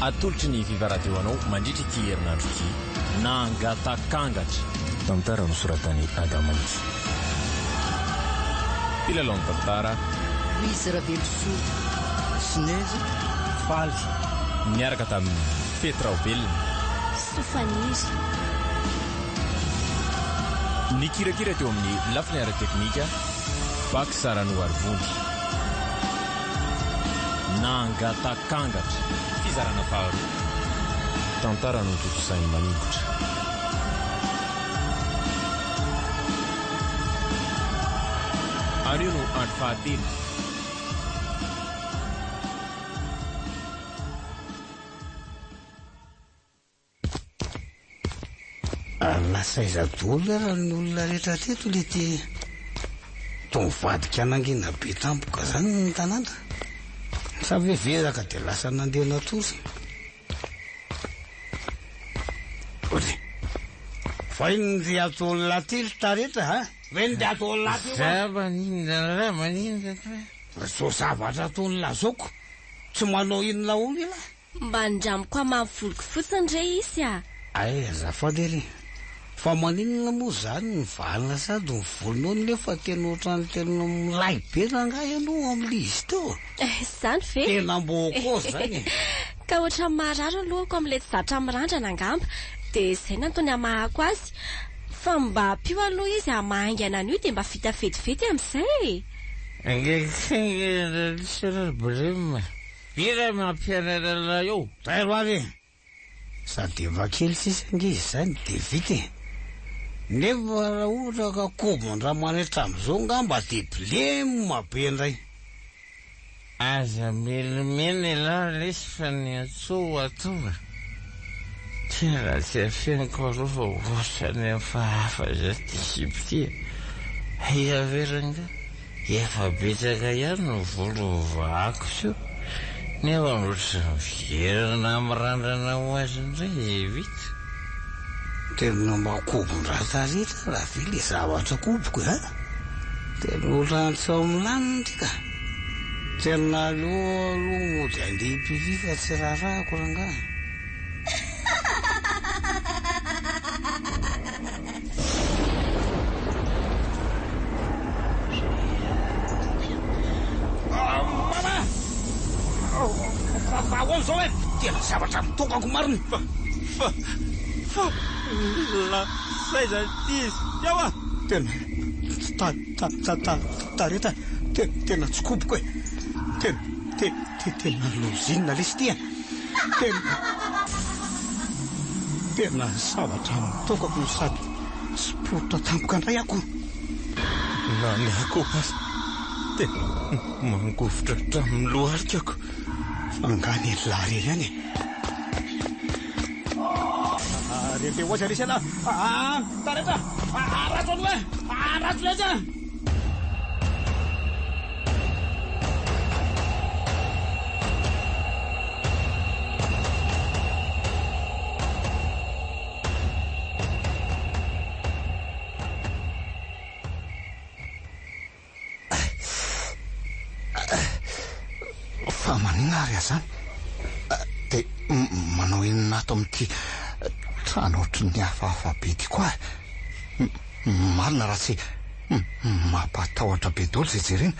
Atolotry ny Viva Radio anao mandritra ity herinandro ity. Nangatakangatra. Tantara nosoratan'i Adamonjy. Mpilalao ny tantara. Louise Ravelosoa. Sinezy Faly. Niaraka tamin'i Fety Raobelina. Sofaniry. Nikirakira teo amin'ny lafiny ara-teknika, Bax Ranoarivony. Nangatakangatra. Fizarana faharoa. Tantara notontosain'i Maningotra. Anio no andro fahatelo. Lasa aiza daholo ary ny olona rehetra teto le ty toa mivadika nangina be tampoka zany ny tanàna? Sa ve veraka de lasa nandeha natory? Ry. Fa inona ry ataon'lah ty ry taretra a? Fa inona ry ataon'lah ty Za maninona lah maninona lah? Zao zavatra ataon'lah zao ko tsy manao inona hono ilah? Mba andramiko hamaha voliko fotsiny re izy a! Hay azafady ary e! Fa maninona moa zany ny valina sady ny volonao nefa tena ohatran'ny tena milay be rangahy ianao amin'ilay izy teo e! Izany ve? Tena mbôkôzy zany e! Ka ohatran'ny maharary ny lohako amin'ilay tsy zatra mirandrana angamba, dia izay no antony hamahako azy. Fa mba ampio aloha izy hamaha haingana an'io dia mba vita vetivety amin'izay e! Ankehitriny ry Brime. Iza mampianatra anao io? Tairo ary e! Sady efa kely sisa ange izany dia vita e! Nefa raha ohatra ka kobon-dRamana hatramin'izao angamba dia blem be indray. Aza milimena ialahy lesy fa ny antsoa tonga. Tena tsy afeniko aloha fa ohatran'ny hafahafa izay ity sipa ity e! Aiza ve rangahy? Efa betsaka ihany ny volo novahako teo nefa ohatran'ny miverina mirandrana ho azy indray izay vita. Tena mba kobon-dRatareta raha ve le zavatra koboko e! Tena ohatran'ny tsy ao milamina ity ka! Tena aleo aloha mody handeha hipipi fa tsy raharahako rangahy. Mama! Fa ahoana izao e? Tena zavatra mitokako marina. Fa, fa, fa, lasa aiza ity izy teo ah? Tena, ta, ta, ta, ta, tareta, tena, tena tsy koboko e. Tena, te, te, tena lozinina lesy ity e. Tena tena zavatra mitokako no sady tsiporitra tampoka indray ako. Na ny akoho aza dia mangovitra hatramin'ny lohalikako. Fa angaha ny lahy irery ihany e? Rehefa ho aiza lesy ialahy? Aa! Taretra! Aratso aloha e! Aratso lesy a! Fa maninona ary azany? Dia manao inona ato amin'ity trano ohatry ny hafahafa be ity koa? Marina raha tsy mampatahotra be daholo izay jerena.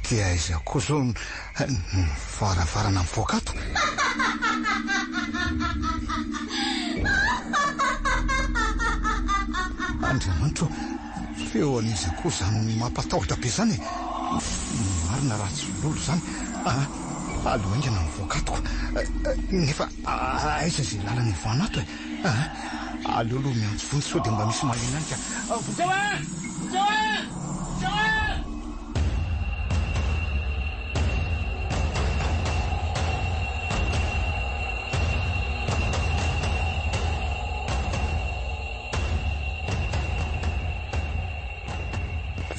Dia aiza koa izao ny varavarana mivoaka ato? Andriamanitra ô, feo an'iza koa izany mampatahotra be izany e? Marina raha tsy lolo izany. Aleo haingana mivoaka ato ko. Nefa aiza izay lalana hivoahana ato e? Aleo aloha miantso vonjy sao dia mba misy maheno ihany ka. Vonjeo e! Vonjeo e! Vonjeo e!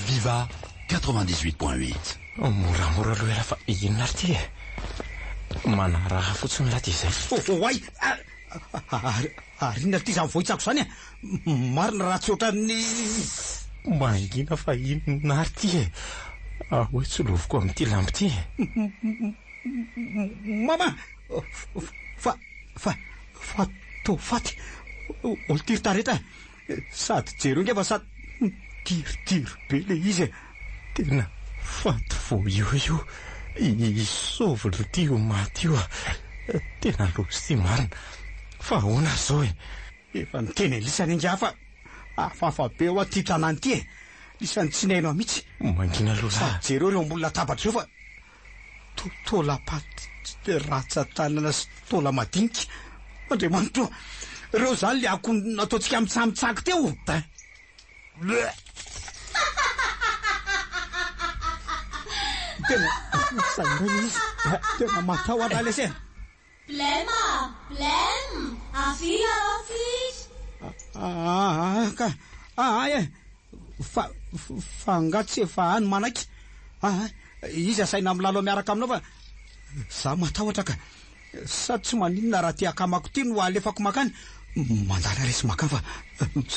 Viva 98.8. Moramora aloha ialahy fa inona ary ity e? Manaraha fotsiny lahy dia izay. Oay! Ary ary inona ity izany vohitsako izany e? Marina raha tsy ohatran'ny. Mangina fa inona ary ity e? Ahoa tsy loviko amin'ity lamba ity e? Mama! Fa, fa, fa toa faty. Olo-ty ry Tareta e. Sady jereo nge fa sady mitiritiry be le izy e. Tena faty vao io io. I Sovolo ity io maty io a. Tena loza ity marina. Fa ahoana ary izao e? Efa niteny an'lisany angaha fa hafahafa be hoa ity tanàna ity e. Lisany tsy nihaino ahy mihitsy. Mangina aloha lahy. Sady jereo ireo ambony latabatra ireo fa toa taolam-paty ratsan-tanana sy taola-madinika. Andriamanitra ô! Ireo izany ilay akoho nataontsika mitsamitsaky teo. Bleh! Tena izay indray ilay izy. Tena matahotra aho lesy e. Blem a! Blem! Avia aloha tsika! Aa ka! Aa e! Fa fa angaha tsy efa any manaiky? Aa izy asaina milalao miaraka aminao fa za matahotra ka! Sa tsy maninona raha ty akamako ty no alefako makany? Mandala resy makany fa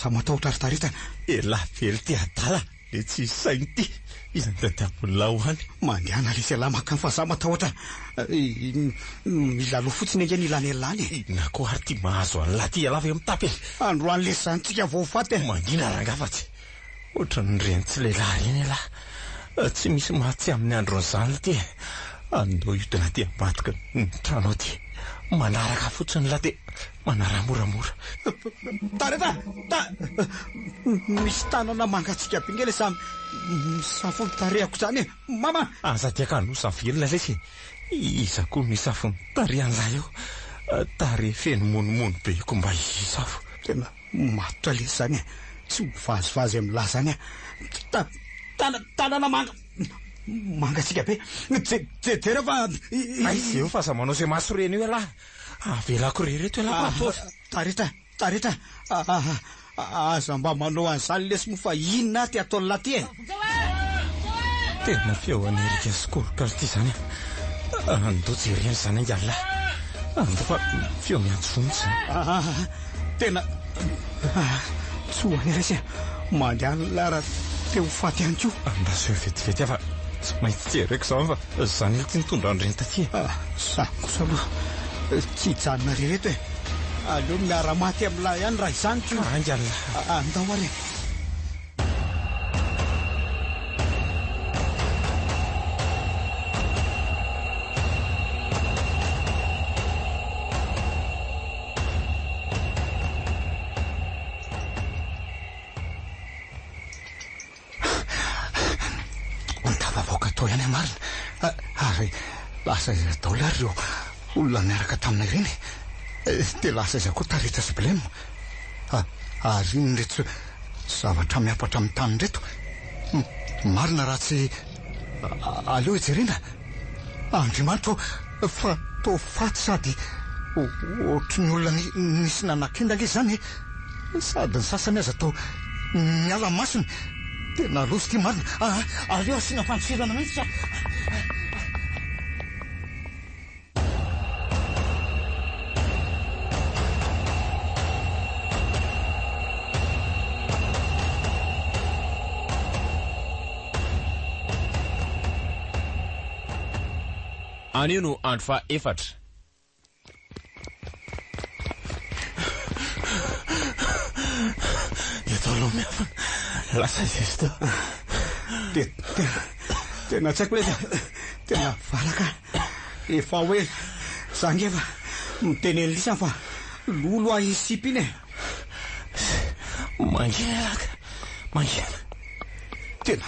za matahotra ry Tarita. Elah very ty adala le tsisy saina ty, iza no tadiavin'lah ho any? Mandehana lesy elah makany fa za matahotra. Milalao fotsiny ange ny ilan'elah any e. Inona koa ary ty mahazo an'lah ty, elah ve mitapy e? Androany lesy zany tsika vao ho faty e. Mangina rangaha fa tsy Ohatran'ny reny tsy lehilahy ireny ialahy. Tsy misy maty tsy amin'ny andron'izany ity e. Andao hiodina aty ambadiky ny trano aty. Manaraka fotsiny lahy dia manaraha moramora. Tareta! Ta! Misy tanana mangatsiaka be nge ilay samy misafo ny tarehako izany e! Mama! Aza dia kanosa velona lesy e! Iza koa no hisafo ny tarehan'lahy eo? Tarehy feno monomono be io ko mba hisafo. Tena Matotra lesy zany e! Tsy mivazivazy amin'lah zany ah! Ta, tana, tanana manga, mangatsiaka be! Je, je, jereo fa i, Aiza eo fa aza manao izay mahasorena eo ialahy! Avelako irery eto ialahy fa ataovy. Taritra, taritra! Aza mba manao an'izany lesy moa fa inona ty ataon'lah ty e! Tena feo an'i Erika sy Koroka ry ty izany a! Andao jerena izany angaha lahy. Andao fa feo miantso vonjy izany. Aa tena tsy ho any lesy a! Mandehana lahy raha te ho faty ihany koa. Andraso eo vetivety aho fa tsy maintsy jereko izany fa izany ity nitondra an'ireny taty e. Za kosa aloha tsy hijanona irery eto e! Aleo miara-maty amin'lah ihany raha izany ko! Haingana lahy. Andao ary e! Tafavoaka tao ihany aho marina. Ary lasa aiza daholo ary ireo olona niaraka taminay ireny e? Dia lasa aiza koa Tarita sy Blem? Ary inona ireto zavatra miampatra amin'ny tany ireto? Marina raha tsy aleo hijerena? Andriamanitra ô, fa toa faty sady ohatry ny olona nisy nanakenda ange izany e! Sady ny sasany aza toa miala masony. Tena loza ity marina. Aleo asiana fandosirana mihitsy ka. Anio no andro faha efatra. Eto aloha miafina. Lasa izy izy teo. Dia tena tena tsy haiko ilay tena valaka. Efa hoe za nge fa miteny an'lisany fa lolo ahy iny sipa iny e. Mangina ialahy ka. Mangina. Tena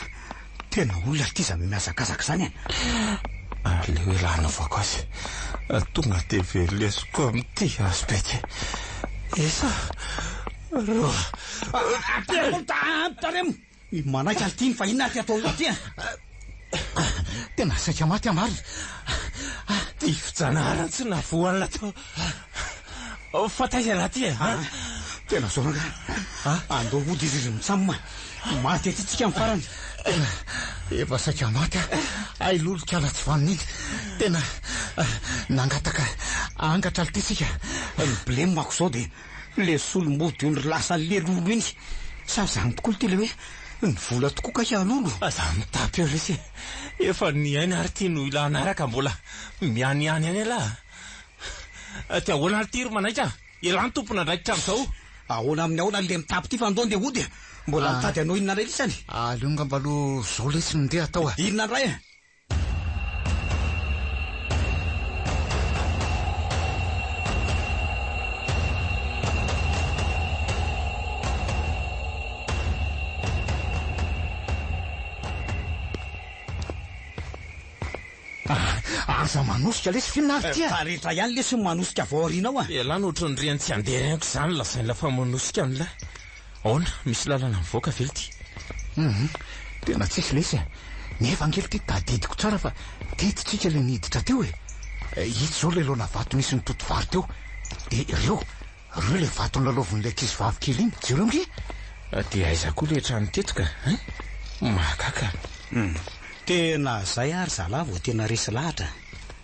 tena olona ity zany mihazakazaka zany e. Aleo ialahy hanaovako azy. Tonga dia velesiko amin'ity hazo be ity. Esa roa. Taremo! Manaiky ity fa inona ty ataonao ty e? Tena saika maty aho marina. Tifi-janahary tsy nahavoa an'ilay teo. Fa taiza ialahy ty e? Tena zao rangahy. Andao hody izy izy mitsam. Maty aty tsika amin'ny farany. Tena efa saika maty aho. Hay lolika ala tsy vanona iny. Tena nangataka angatra ity tsika. Ny blem-ako izao dia Le solom-body ondry lasa lelolo iny. Sa zany tokoa ity le hoe ny vola tokoa kay alolo? Aza mitapy eo lesy e! Efa niaina ary ity no ilana ahy ka mbola mianiany ihany ialahy a! Dia ahoana ary ity ry Manaitra? Ialahy no tompon'andraikitra amin'izao. Ahoana amin'ny ahoana le mitapy ity fa andao ndeha hody e! Mbola mitady hanao inona indray lisany? Aleo angamba aloha izao lesy no ndeha atao e! Inona indray e? Aza manosika lesy f'inona ary ty a! Taretra ihany lesy ny manosika avy ao aoriana ao a! Ialahy no ohatran'ny rian'ny tsy handeha reniko izany lazain'la fa manosika an'la. Aona, misy lalana mivoaka ve ity? Hum, tena tsisy lesy a! Nefa ange ity tadidiko tsara fa teto tsika le niditra teo e! Ito izao le laona vato nisy nitoto vary teo. Dia ireo, ireo le vato nolalaovin'ilay ankizy vavy kely iny, jereo ange! Dia aiza koa le trano teto ka hein? Mahagaga. Hum, tena zay ary zalahy vao tena resy lahatra.